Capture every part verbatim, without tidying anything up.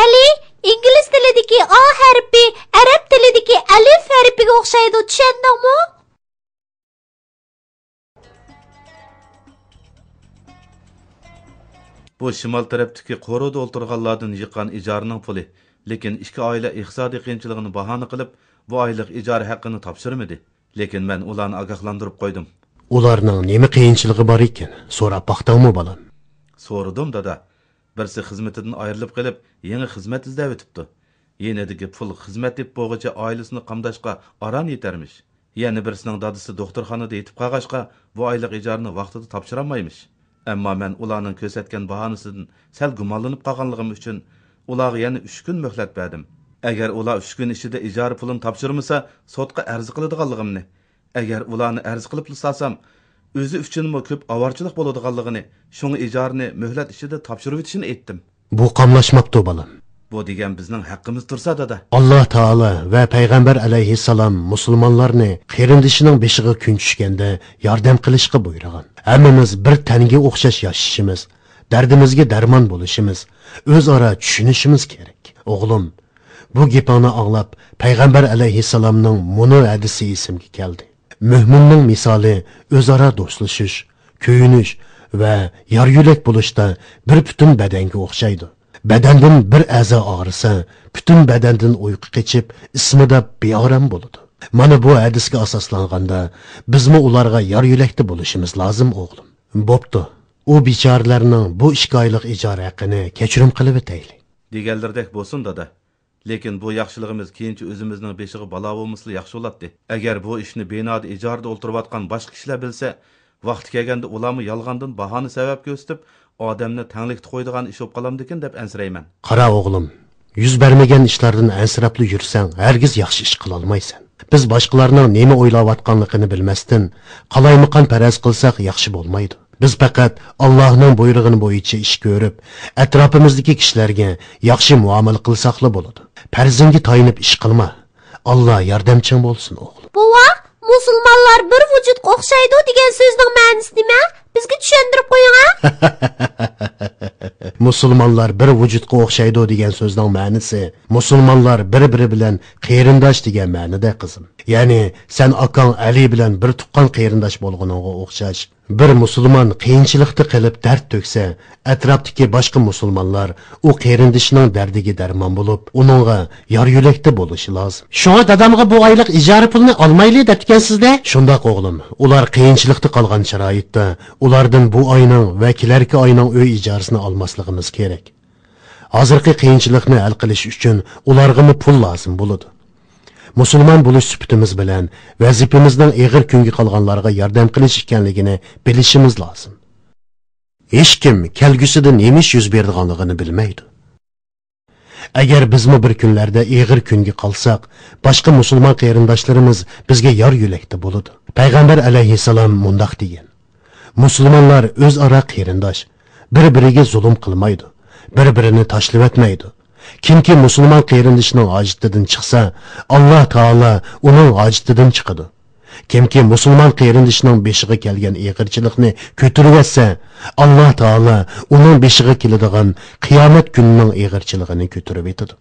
ئەلى، ئىنگلىز تىلىدىكى ئا ھەرپى ئەرەب تىلىدىكى ئەلىف ھەرپىگە ئوخشايدۇ، چۈشەندىڭمۇ؟ بۇ شىمال تەرەپتىكى قورۇدا ئولتۇرغانلاردىن يىغقان ئىجارىنىڭ پۇلى، لېكىن ئىككى ئائىلە ئىقتىسادىي قىيىنچىلىقىنى باھانە قىلىپ، بۇ ئايلىق ئىجارە ھەققىنى تاپشۇرمىدى. لېكىن مەن ئۇلارنى ئاگاھلاندۇرۇپ قويدۇم. ئۇلارنىڭ نېمە قىيىنچىلىقى بار ئىكەن، سوراپ باقتىڭمۇ، بالام؟ سورىدىم، دادا. بىرسى خىزمىتىدىن ئايرىلىپ قېلىپ، يېڭى خىزمەت ئىزدەۋېتىپتۇ. يېنىدىكى پۇل خىزمەت تېپىپ بولغۇچە ئائىلىسىنى قامداشقا ئاران يېتەرمىش. يەنە بىرسىنىڭ دادىسى دوختۇرخانىدا يېتىپ قالغاچقا، بۇ ئايلىق ئىجارىنى ۋاقتىدا تاپشۇرالمايمىش. ئەمما مەن ئۇلارنىڭ كۆرسەتكەن باھانىسىدىن سەل گۇمانلىنىپ قالغانلىقىم ئۈچۈن، ئۇلارغا يەنە ئۈچ كۈن مۆھلەت بەردىم. ئەگەر ئۇلار ئۈچ كۈن ئىچىدە ئىجارە پۇلىنى تاپشۇرمىسا، سوتقا ئەرز قىلىدىغانلىقىمنى، ئەگەر ئۇلارنى ئەرز قىلىپلا سالسام، ئۆزى ئۈچۈنمۇ كۆپ ئاۋارىچىلىق بولىدىغانلىقىنى، شۇڭا ئىجارىنى مۆھلەت ئىچىدە تاپشۇرۇۋېتىشىنى ئېيتتىم. بۇ قاملاشماپتۇ، بالام. بۇ دېگەن بىزنىڭ ھەققىمىز تۇرسا، دادا. ئاللا تائالا ۋە پەيغەمبەر ئەلەيھىسسالام مۇسۇلمانلارنى قېرىندىشىنىڭ بېشىغا كۈن چۈشكەندە ياردەم قىلىشقا بۇيرۇغان. ھەممىمىز بىر تەنگە ئوخشاش ياشىشىمىز، دەردىمىزگە دەرمان بولۇشىمىز، ئۆزئارا چۈشىنىشىمىز كېرەك. ئوغلۇم، بۇ گېپىڭنى ئاڭلاپ، پەيغەمبەر ئەلەيھىسسالامنىڭ مۇنۇ ھەدىسى ئېسىمگە كەلدى. مۆمىننىڭ مىسالى ئۆزئارا دوستلىشىش، كۆيۈنۈش ۋە يار-يۆلەك بولۇشتا بىر پۈتۈن بەدەنگە ئوخشايدۇ. بەدەندىن بىر ئەزا ئاغرىسا، پۈتۈن بەدەندىن ئۇيقۇ قېچىپ، ئىسمىداپ بىئارام بولىدۇ. مانا بۇ ھەدىسكە ئاساسلانغاندا، بىزمۇ ئۇلارغا يار-يۆلەكتە بولۇشىمىز لازىم، ئوغلۇم. بوپتۇ، ئۇ بىچارىلەرنىڭ بۇ ئىككى ئايلىق ئىجارە ھەققىنى كەچۈرۈم قىلىۋېتەيلى. دېگەنلىرىدەك بولسۇن، دادا. لېكىن بۇ ياخشىلىقىمىز كېيىنچە ئۆزىمىزنىڭ بېشىغا بالا بولمىسىلا ياخشى بولاتتى. ئەگەر بۇ ئىشنى بىنادا ئىجارىدە ئولتۇرۇۋاتقان باشقا كىشىلەر بىلسە، ۋاقتى كەلگەندە ئۇلارمۇ يالغاندىن باھانە سەۋەب كۆرسىتىپ، ئادەمنى تەڭلىكتە قويىدىغان ئىش بولۇپ قالامدىكىن دەپ ئەنسىرەيمەن. قارا، ئوغلۇم، يۈز بەرمىگەن ئىشلاردىن ئەنسىرەپلا يۈرسەڭ، ھەرگىز ياخشى ئىش قىلالمايسەن. بىز باشقىلارنىڭ نېمە ئويلاۋاتقانلىقىنى بىلمەستىن، قالايمىقان پەرەز قىلساق ياخشى بولمايدۇ. بىز پەقەت ئاللاھنىڭ بۇيرۇغىنى بويىچە ئىش كۆرۈپ، ئەتراپىمىزدىكى كىشىلەرگە ياخشى مۇئامىلە قىلساقلا بولىدۇ. پەرزىڭگە تايىنىپ ئىش قىلما. ئاللا ياردەمچىڭ بولسۇن، ئوغلۇم. بوۋا، مۇسۇلمانلار بىر ۋۇجۇدقا ئوخشايدۇ دېگەن سۆزنىڭ مەنىسى نېمە؟ بىزگە چۈشەندۈرۈپ قويۇڭ ھە. مۇسۇلمانلار بىر ۋۇجۇدقا ئوخشايدۇ دېگەن سۆزنىڭ مەنىسى، مۇسۇلمانلار بىر-بىرى بىلەن قېرىنداش دېگەن مەنىدە، قىزىم. يەنى سەن ئاكاڭ ئەلى بىلەن بىر تۇغقان قېرىنداش بولغىنىڭغا ئوخشاش. بىر مۇسۇلمان قىيىنچىلىقتا قېلىپ دەرد تۆكسە، ئەتراپتىكى باشقا مۇسۇلمانلار ئۇ قېرىندىشىنىڭ دەردىگە دەرمان بولۇپ، ئۇنىڭغا يار-يۆلەكتە بولۇشى لازىم. شۇڭا دادامغا بۇ ئايلىق ئىجارە پۇلىنى ئالمايلى دەپتىكەنسىز-دە؟ شۇنداق، ئوغلۇم. ئۇلار قىيىنچىلىقتا قالغان شارائىتتا، ئۇلاردىن بۇ ئاينىڭ ۋە كېلەركى ئاينىڭ ئۆي ئىجارىسىنى ئالماسلىقىمىز كېرەك. ھازىرقى قىيىنچىلىقنى ھەل قىلىش ئۈچۈن ئۇلارغىمۇ پۇل لازىم بولىدۇ. مۇسۇلمان بولۇش سۈپىتىمىز بىلەن ۋەزىپىمىزنىڭ ئېغىر كۈنگە قالغانلارغا ياردەم قىلىش ئىكەنلىكىنى بىلىشىمىز لازىم. ھېچكىم كەلگۈسىدە نېمە ئىش يۈز بېرىدىغانلىقىنى بىلمەيدۇ. ئەگەر بىزمۇ بىر كۈنلەردە ئېغىر كۈنگە قالساق، باشقا مۇسۇلمان قېرىنداشلىرىمىز بىزگە يار-يۆلەكتە بولىدۇ. پەيغەمبەر ئەلەيھىسسالام مۇنداق دېگەن: مۇسۇلمانلار ئۆزئارا قېرىنداش، بىر-بىرىگە زۇلۇم قىلمايدۇ، بىر-بىرىنى تاشلىۋەتمەيدۇ. كىمكى مۇسۇلمان قېرىندىشىنىڭ ھاجىتىدىن چىقسا، ئاللا تائالا ئۇنىڭ ھاجىتىدىن چىقىدۇ. كىمكى مۇسۇلمان قېرىندىشىنىڭ بېشىغا كەلگەن ئېغىرچىلىقنى كۆتۈرۈۋەتسە، ئاللا تائالا ئۇنىڭ بېشىغا كېلىدىغان قىيامەت كۈنىنىڭ ئېغىرچىلىقىنى كۆتۈرۈۋېتىدۇ.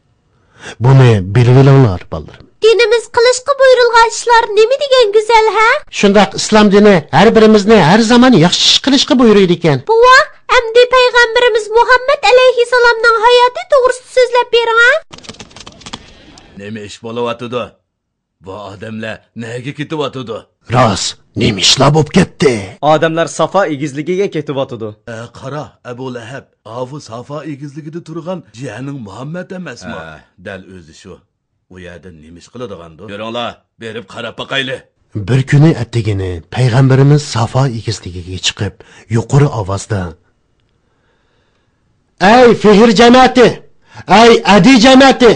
بۇنى بىلىۋېلىڭلار، بالىلىرىم. دىنىمىز قىلىشقا بۇيرۇلغان ئىشلار نېمە دېگەن گۈزەل، ھە؟ شۇنداق، ئىسلام دىنى ھەر بىرىمىزنى ھەر زامان ياخشى ئىش قىلىشقا بۇيرۇيدىكەن. بوۋا، ئەمدى پەيغەمبىرىمىز مۇھەممەد ئەلەيھىسسالامنىڭ ھاياتى توغرىسىدا سۆزلەپ بېرىڭ، ھە؟ نېمە ئىش بولۇۋاتىدۇ؟ بۇ ئادەملەر نەگە كېتىۋاتىدۇ؟ راست، نېمە ئىشلار بولۇپ كەتتى؟ ئادەملەر سافا ئېگىزلىكىگە كېتىۋاتىدۇ. ئە، قارا، ئەبۇ لەھەب، ئاۋۇ سافا ئېگىزلىكىدە تۇرغان جىيەنىڭ مۇھەممەد ئەمەسمۇ؟ ھە، دەل ئۆزى شۇ. ئۇ يەردە نېمە ئىش قىلىدىغاندۇ؟ يۈرۈڭلار، بېرىپ قاراپ باقايلى. بىر كۈنى ئەتىگىنى پەيغەمبىرىمىز سافا ئېگىزلىكىگە چىقىپ، يۇقىرى ئاۋازدا، ئەي فىھر جەمەتى، ئەي ئەدى جەمەتى،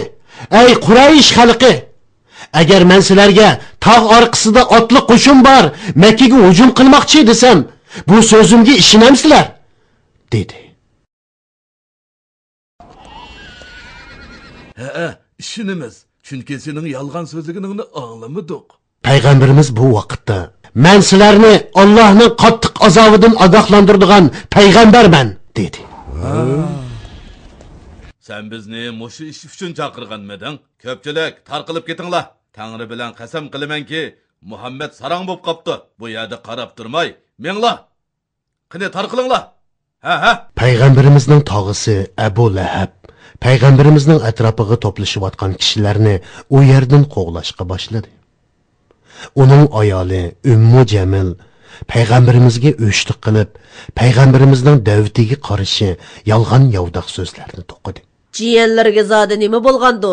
ئەي قۇرەيش خەلقى! ئەگەر مەن سىلەرگە تاغ ئارقىسىدا ئاتلىق قوشۇن بار، مەككىگە ھۇجۇم قىلماقچى دېسەم، بۇ سۆزۈمگە ئىشىنەمسىلەر؟ دېدى. ھەئە، ئىشىنىمىز، چۈنكى سېنىڭ يالغان سۆزلىگىنىڭنى ئاڭلىمىدۇق. پەيغەمبىرىمىز بۇ ۋاقىتتا، مەن سىلەرنى ئاللاھنىڭ قاتتىق ئازابىدىن ئاگاھلاندۇرىدىغان پەيغەمبەرمەن، دېدى. سەن بىزنى مۇشۇ ئىش ئۈچۈن چاقىرغانمىدىڭ؟ كۆپچىلىك، تارقىلىپ كېتىڭلار! تەڭرى بىلەن قەسەم قىلىمەنكى، مۇھەممەد ساراڭ بوپ قاپتۇ. بۇ يەردە قاراپ تۇرماي، مېڭىڭلار! قېنى، تارقىلىڭلار! ھە، ھە! پەيغەمبىرىمىزنىڭ تاغىسى ئەبۇ لەھەب پەيغەمبىرىمىزنىڭ ئەتراپىغا توپلىشىۋاتقان كىشىلەرنى ئۇ يەردىن قوغلاشقا باشلىدى. ئۇنىڭ ئايالى ئۈممۇ جەمىل پەيغەمبىرىمىزگە ئۆچلۈك قىلىپ، پەيغەمبىرىمىزنىڭ دەۋىتىگە قارشى يالغان-ياۋىداق سۆزلەرنى توقۇدى. جىيەنلىرىگە زادى نېمە بولغاندۇ؟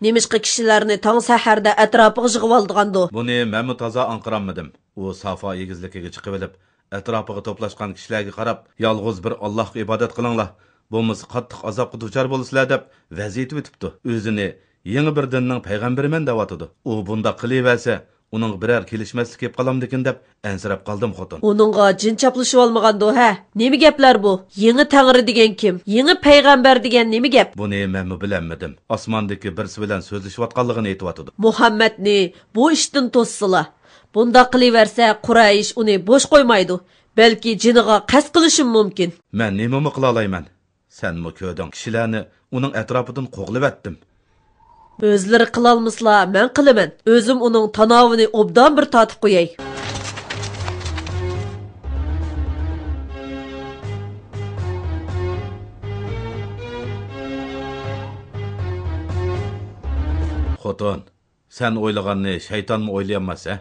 نېمىشقا كىشىلەرنى تاڭ سەھەردە ئەتراپىغا يىغىۋالىدىغاندۇ؟ بۇنى مەنمۇ تازا ئاڭقىرالمىدىم. ئۇ سافا ئېگىزلىكىگە چىقىۋېلىپ، ئەتراپىغا توپلاشقان كىشىلەرگە قاراپ، يالغۇز بىر ئاللاھقا ئىبادەت قىلىڭلار، بولمىسا قاتتىق ئازابقا دۇچار بولىسىلەر، دەپ ۋەز ئېتىۋېتىپتۇ. ئۆزىنى يېڭى بىر دىننىڭ پەيغەمبىرىمەن دەۋاتىدۇ. ئۇ بۇنداق قىلىۋەرسە، ئۇنىڭغا بىرەر كېلىشمەسلىك كېلىپ قالامدىكىن دەپ ئەنسىرەپ قالدىم، خوتۇن. ئۇنىڭغا جىن چاپلىشىۋالمىغاندۇ، ھە؟ نېمە گەپلەر بۇ؟ يېڭى تەڭرى دېگەن كىم؟ يېڭى پەيغەمبەر دېگەن نېمە گەپ؟ بۇنى مەنمۇ بىلەلمىدىم. ئاسماندىكى بىرسى بىلەن سۆزلىشىۋاتقانلىقىنى ئېيتىۋاتىدۇ. مۇھەممەدنى بۇ ئىشتىن توسسىلا. بۇنداق قىلىۋەرسە، قۇرەيش ئۇنى بوش قويمايدۇ. بەلكى جېنىغا قەست قىلىشىمۇ مۇمكىن. مەن نېمىمۇ قىلالايمەن؟ سەنمۇ كۆردۈڭ، كىشىلەرنى ئۇنىڭ ئەتراپىدىن قوغلىۋەتتىم. ئۆزلىرى قىلالمىسىلا، مەن قىلىمەن. ئۆزۈم ئۇنىڭ تاناۋىنى ئوبدان بىر تارتىپ قوياي. خوتۇن، سەن ئويلىغاننى شەيتانمۇ ئويلىيالماس، ھە؟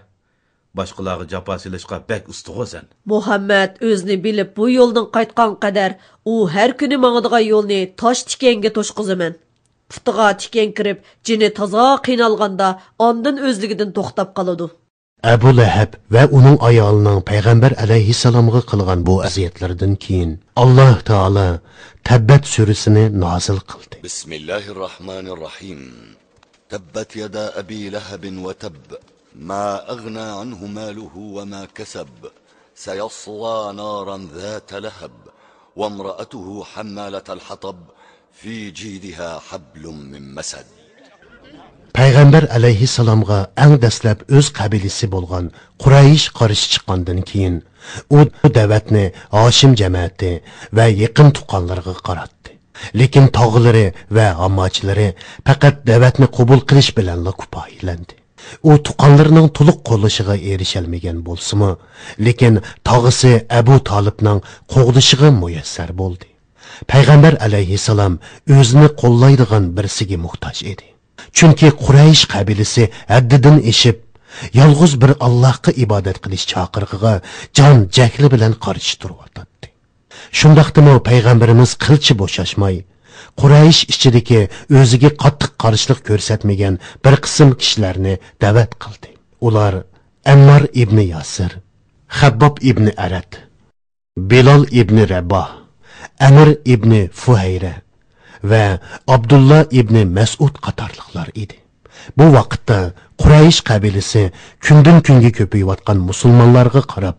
باشقىلارغا جاپا سېلىشقا بەك ئۇستىغۇ سەن. مۇھەممەد ئۆزىنى بىلىپ بۇ يولدىن قايتقان قەدەر، ئۇ ھەر كۈنى ماڭىدىغان يولنى تاش تىكەنگە توشقۇزىمەن. پۇتىغا تىكەن كىرىپ، جېنى تازا قىينالغاندا، ئاندىن ئۆزلۈكىدىن توختاپ قالىدۇ. ئەبۇ لەھەب ۋە ئۇنىڭ ئايالىنىڭ پەيغەمبەر ئەلەيھىسسالامغا قىلغان بۇ ئەزىيەتلىرىدىن كېيىن، ئاللاھ تائالا تەببەت سۈرىسىنى نازىل قىلدى. بسم الله الرحمن الرحيم. تبت يدا أبي لهب وتب. ما أغنى عنه ماله وما كسب. سيصلى نارا ذات لهب. وامرأته حمالة الحطب. في جيدها حبل من مسد. پەيغەمبەر ئەلەيھىسسالامغا ئەڭ دەسلەپ ئۆز قەبىلىسى بولغان قۇرەيش قارشى چىققاندىن كېيىن، ئۇ دەۋەتنى ھاشىم جەمەتى ۋە يېقىن تۇغقانلىرىغا قاراتتى. لېكىن تاغىلىرى ۋە ھامماچىلىرى پەقەت دەۋەتنى قوبۇل قىلىش بىلەنلا كۇپايىلەندى. ئۇ تۇغقانلىرىنىڭ تولۇق قوللىشىغا ئېرىشەلمىگەن بولسىمۇ، لېكىن تاغىسى ئەبۇ تالىپنىڭ قوغدىشىغا مۇيەسسەر بولدى. پەيغەمبەر ئەلەيھىسسالام ئۆزىنى قوللايدىغان بىرسىگە موھتاج ئىدى. چۈنكى قۇرەيش قەبىلىسى ھەددىدىن ئېشىپ، يالغۇز بىر ئاللاھقا ئىبادەت قىلىش چاقىرىقىغا جان جەھلى بىلەن قارشى تۇرۇۋاتاتتى. شۇنداقتىمۇ پەيغەمبىرىمىز قىلچە بوشاشماي، قۇرەيش ئىچىدىكى ئۆزىگە قاتتىق قارشىلىق كۆرسەتمىگەن بىر قىسىم كىشىلەرنى دەۋەت قىلدى. ئۇلار ئەممار ئىبنى ياسىر، خەبباب ئىبنى ئەرەت، بىلال ئىبنى رەباھ، ئەمىر ئىبنى فۇھەيرە ۋە ئابدۇللا ئىبنى مەسئۇد قاتارلىقلار ئىدى. بۇ ۋاقىتتا قۇرەيش قەبىلىسى كۈندىن-كۈنگە كۆپىيىۋاتقان مۇسۇلمانلارغا قاراپ،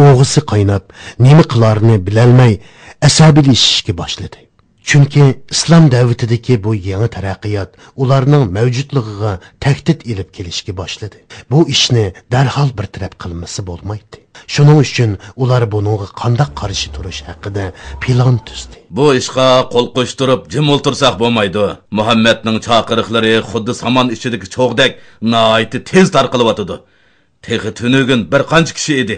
ئوغىسى قايناپ، نېمە قىلارىنى بىلەلمەي، ئەسەبىيلىشىشكە باشلىدى. چۈنكى ئىسلام دەۋىتىدىكى بۇ يېڭى تەرەققىيات ئۇلارنىڭ مەۋجۇتلۇقىغا تەھدىت ئېلىپ كېلىشكە باشلىدى. بۇ ئىشنى دەرھال بىر تەرەپ قىلمىسا بولمايتتى. شۇنىڭ ئۈچۈن ئۇلار بۇنىڭغا قانداق قارشى تۇرۇش ھەققىدە پىلان تۈزدى. بۇ ئىشقا قول قوشتۇرۇپ جىم ئولتۇرساق بولمايدۇ. مۇھەممەدنىڭ چاقىرىقلىرى خۇددى سامان ئىچىدىكى چوغدەك ناھايىتى تېز تارقىلىۋاتىدۇ. تېخى تۈنۈگۈن بىر قانچە كىشى ئىدى.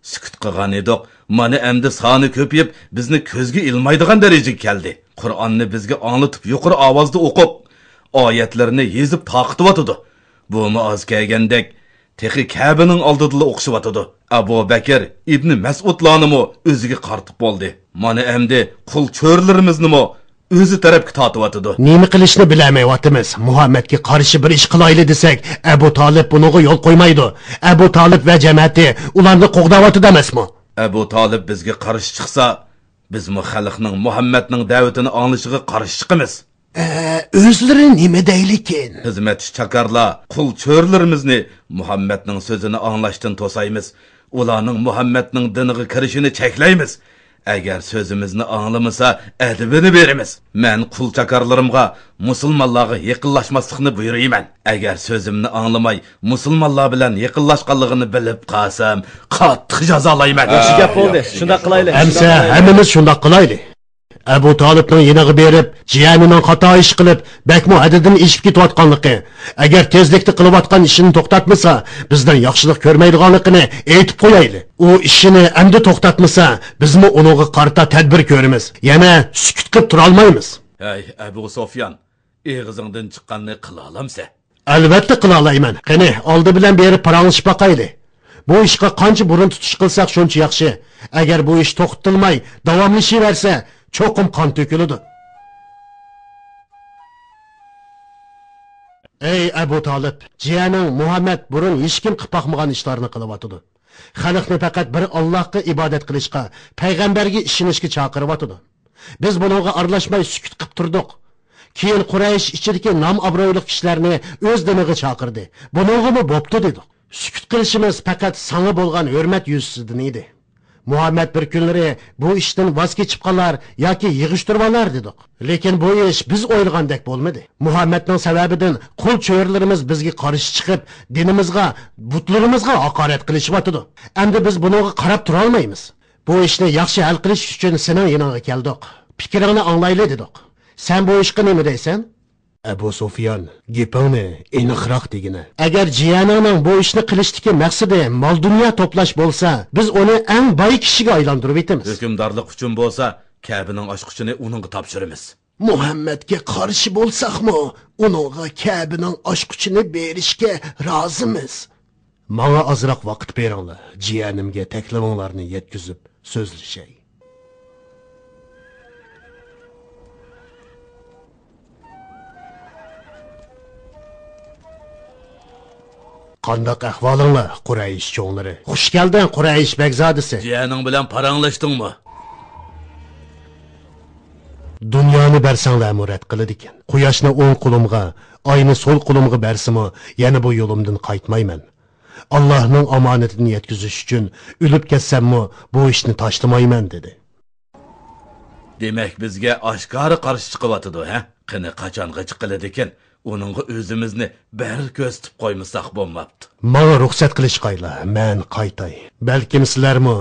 سۈكۈت قىلغان ئىدۇق، مانا ئەمدى سانى كۆپىيىپ، بىزنى كۆزگە ئىلمايدىغان دەرىجىگە كەلدى. قۇرئاننى بىزگە ئاڭلىتىپ يۇقىرى ئاۋازدا ئوقۇپ، ئايەتلىرىنى يېزىپ تارقىتىۋاتىدۇ. بۇمۇ ئاز كەلگەندەك، تېخى كەبىنىڭ ئالدىدىلا ئوقۇشۇۋاتىدۇ. ئەبۇ بەكىر، ئىبنى مەسئۇدلارنىمۇ ئۆزىگە قارىتىپ بولدى. مانا ئەمدى قۇل چۆرىلىرىمىزنىمۇ ئۆزى تەرەپكە تارتىۋاتىدۇ. نېمە قىلىشنى بىلەلمەيۋاتىمىز. مۇھەممەدكە قارشى بىر ئىش قىلايلى دېسەك، ئەبۇ تالىپ بۇنىڭغا يول قويمايدۇ. ئەبۇ تالىپ ۋە جەمەتى ئۇلارنى قوغداۋاتىدۇ ئەمەسمۇ؟ ئەبۇ تالىپ بىزگە قارشى چىقسا، بىزمۇ خەلقنىڭ مۇھەممەدنىڭ دەۋىتىنى ئاڭلىشىغا قارشى چىقىمىز. ئە، ئۆزلىرى نېمە دەيلىكىن؟ خىزمەتچى چاكارلار، قۇل چۆرىلىرىمىزنى مۇھەممەدنىڭ سۆزىنى ئاڭلاشتىن توسايمىز. ئۇلارنىڭ مۇھەممەدنىڭ دىنىغا كىرىشىنى چەكلەيمىز. ئەگەر سۆزىمىزنى ئاڭلىمىسا، ئەدىپىنى بېرىمىز. مەن قۇل چاكارلىرىمغا مۇسۇلمانلارغا يېقىنلاشماسلىقنى بۇيرۇيمەن. ئەگەر سۆزۈمنى ئاڭلىماي، مۇسۇلمانلار بىلەن يېقىنلاشقانلىقىنى بىلىپ قالسام، قاتتىق جازالايمەن. ياخشى گەپ بولدى. شۇنداق قىلايلى. ئەمسە ھەممىمىز شۇنداق قىلايلى. ئەبۇ تالىپنىڭ يېنىغا بېرىپ، جىيەنىنىڭ خاتا ئىش قىلىپ، بەكمۇ ھەددىدىن ئېشىپ كېتىۋاتقانلىقى، ئەگەر تېزلىكتە قىلىۋاتقان ئىشىنى توختاتمىسا، بىزدىن ياخشىلىق كۆرمەيدىغانلىقىنى ئېيتىپ قويايلى. ئۇ ئىشىنى ئەمدى توختاتمىسا، بىزمۇ ئۇنىڭغا قارىتا تەدبىر كۆرىمىز. يەنە سۈكۈت قىلىپ تۇرالمايمىز. ھەي، ئەبۇ سۇفيان، ئېغىزىڭدىن چىققاننى قىلالامسەن؟ ئەلۋەتتە قىلالايمەن. قېنى، ئالدى بىلەن بېرىپ پاراڭلىشىپ باقايلى. بۇ ئىشقا قانچە بۇرۇن تۇتۇش قىلساق، شۇنچە ياخشى. ئەگەر بۇ ئىش توختىتىلماي داۋاملىشىۋەرسە، چوقۇم قان تۆكۈلىدۇ. ئەي ئەبۇ تالىپ، جىيەنىڭ مۇھەممەد بۇرۇن ھېچكىم قىلىپ باقمىغان ئىشلارنى قىلىۋاتىدۇ. خەلقنى پەقەت بىر ئاللاھقا ئىبادەت قىلىشقا، پەيغەمبەرگە ئىشىنىشكە چاقىرىۋاتىدۇ. بىز بۇنىڭغا ئارىلاشماي سۈكۈت قىپ تۇردۇق. كېيىن قۇرەيش ئىچىدىكى نام-ئابرۇيلۇق كىشىلەرنى ئۆز دىنىغا چاقىردى. بۇنىڭغىمۇ بوپتۇ دېدۇق. سۈكۈت قىلىشىمىز پەقەت ساڭا بولغان ھۆرمەت يۈزىسىدىن ئىدى. مۇھەممەد بىر كۈنلىرى بۇ ئىشتىن ۋاز كېچىپ قالار ياكى يىغىشتۇرۇۋالار دېدۇق. لېكىن بۇ ئىش بىز ئويلىغاندەك بولمىدى. مۇھەممەدنىڭ سەۋەبىدىن قۇل چۆرىلىرىمىز بىزگە قارشى چىقىپ، دىنىمىزغا، بۇتلىرىمىزغا ھاقارەت قىلىشىۋاتىدۇ. ئەمدى بىز بۇنىڭغا قاراپ تۇرالمايمىز. بۇ ئىشنى ياخشى ھەل قىلىش ئۈچۈن سېنىڭ يېنىڭغا كەلدۇق. پىكرىڭنى ئاڭلايلى دېدۇق. سەن بۇ ئىشقا نېمە دەيسەن؟ ئەبۇ سۇفيان، گېپىڭنى ئېنىقراق دېگىنە. ئەگەر جىيەنىڭنىڭ بۇ ئىشنى قىلىشتىكى مەقسىتى مال-دۇنيا توپلاش بولسا، بىز ئۇنى ئەڭ باي كىشىگە ئايلاندۇرۇۋېتىمىز. ھۆكۈمدارلىق ئۈچۈن بولسا، كەبىنىڭ ئاچقۇچىنى ئۇنىڭغا تاپشۇرىمىز. مۇھەممەدكە قارشى بولساقمۇ، ئۇنىڭغا كەبىنىڭ ئاچقۇچىنى بېرىشكە رازىمىز. ماڭا ئازراق ۋاقىت بېرىڭلار، جىيەنىمگە تەكلىپىڭلارنى يەتكۈزۈپ سۆزلىشەي. قانداق ئەھۋالىڭلار، قۇرەيش چوڭلىرى؟ خۇش كەلدىڭ، قۇرەيش بەگزادىسى. جىيەنىڭ بىلەن پاراڭلاشتىڭمۇ؟ دۇنيانى بەرسەڭلارمۇ رەت قىلىدىكەن. قۇياشنى ئوڭ قولۇمغا، ئاينى سول قولۇمغا بەرسىمۇ، يەنە بۇ يولۇمدىن قايتمايمەن. ئاللاھنىڭ ئامانىتىنى يەتكۈزۈش ئۈچۈن ئۆلۈپ كەتسەممۇ، بۇ ئىشنى تاشلىمايمەن، دېدى. دېمەك، بىزگە ئاشكارا قارشى چىقىۋاتىدۇ، ھە؟ قېنى، قاچانغىچە قىلىدىكىن؟ ئۇنىڭغا ئۆزىمىزنى بەر كۆرسىتىپ قويمىساق بولماپتۇ. ماڭا رۇخسەت قىلىشقايلا، مەن قايتاي. بەلكىم سىلەرمۇ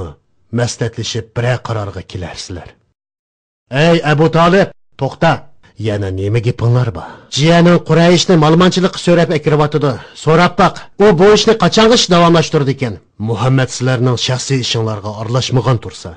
مەسلىھەتلىشىپ بىرەر قارارغا كېلەرسىلەر. ئەي ئەبۇ تالىپ، توختا! يەنە نېمە گېپىڭلار بار؟ جىيەنىڭ قۇرەيشنى مالىمانچىلىققا سۆرەپ ئەكىرىۋاتىدۇ. سوراپ باق، ئۇ بۇ ئىشنى قاچانغىچە داۋاملاشتۇرىدىكەن؟ مۇھەممەد سىلەرنىڭ شەخسىي ئىشىڭلارغا ئارىلاشمىغان تۇرسا،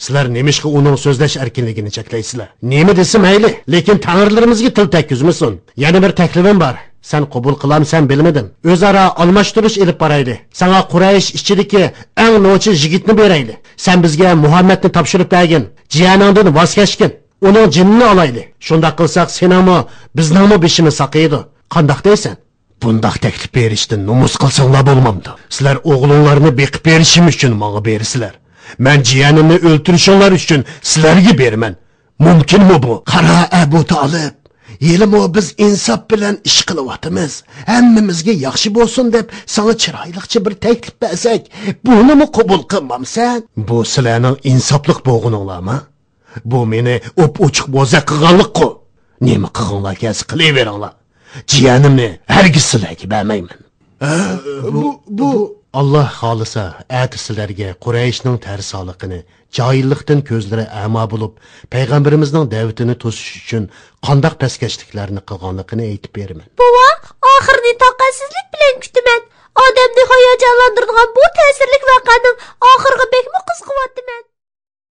سىلەر نېمىشقا ئۇنىڭ سۆزلەش ئەركىنلىكىنى چەكلەيسىلەر؟ نېمە دېسە مەيلى، لېكىن تەڭرىلىرىمىزگە تىل تەگكۈزمىسۇن. يەنە بىر تەكلىپىم بار، سەن قوبۇل قىلامسەن بىلمىدىم. ئۆزئارا ئالماشتۇرۇش ئېلىپ بارايلى. ساڭا قۇرەيش ئىچىدىكى ئەڭ نوچى يىگىتنى بېرەيلى. سەن بىزگە مۇھەممەدنى تاپشۇرۇپ بەرگىن. جىيەنىڭدىن ۋاز كەچكىن. ئۇنىڭ جېنىنى ئالايلى. شۇنداق قىلساق سېنىڭمۇ، بىزنىڭمۇ بېشىمىز ساقىيىدۇ. قانداق دەيسەن؟ بۇنداق تەكلىپ بېرىشتىن نومۇس قىلساڭلار بولمامدۇ؟ سىلەر ئوغلۇڭلارنى بېقىپ بېرىشىم ئۈچۈن ماڭا بېرىسىلەر. مەن جىيەنىمنى ئۆلتۈرۈشۈڭلار ئۈچۈن سىلەرگە بېرىمەن. مۇمكىنمۇ بۇ؟ قارا، ئەبۇ تالىپ، ھېلىمۇ بىز ئىنساپ بىلەن ئىش قىلىۋاتىمىز. ھەممىمىزگە ياخشى بولسۇن دەپ ساڭا چىرايلىقچە بىر تەكلىپ بەرسەك، بۇنىمۇ قوبۇل قىلمامسەن؟ بۇ سىلەرنىڭ ئىنساپلىق بولغىنىڭلارمۇ؟ بۇ مېنى ئوپئوچۇق بوزەك قىلغانلىققۇ. نېمە قىلغۇڭلار كەلسە قىلىۋېرىڭلار. جىيەنىمنى ھەرگىز سىلەرگە بەرمەيمەن. ھە، بۇ، بۇ. ئاللا خالىسا، ئەتە سىلەرگە قۇرەيشنىڭ تەرسالىقىنى، جاھىللىقتىن كۆزلىرى ئەما بولۇپ، پەيغەمبىرىمىزنىڭ دەۋىتىنى توسۇش ئۈچۈن قانداق پەسكەشلىكلەرنى قىلغانلىقىنى ئېيتىپ بېرىمەن. بوۋا، ئاخىرىنى تاقەتسىزلىك بىلەن كۈتىمەن. ئادەمنى ھاياجانلاندۇرىدىغان بۇ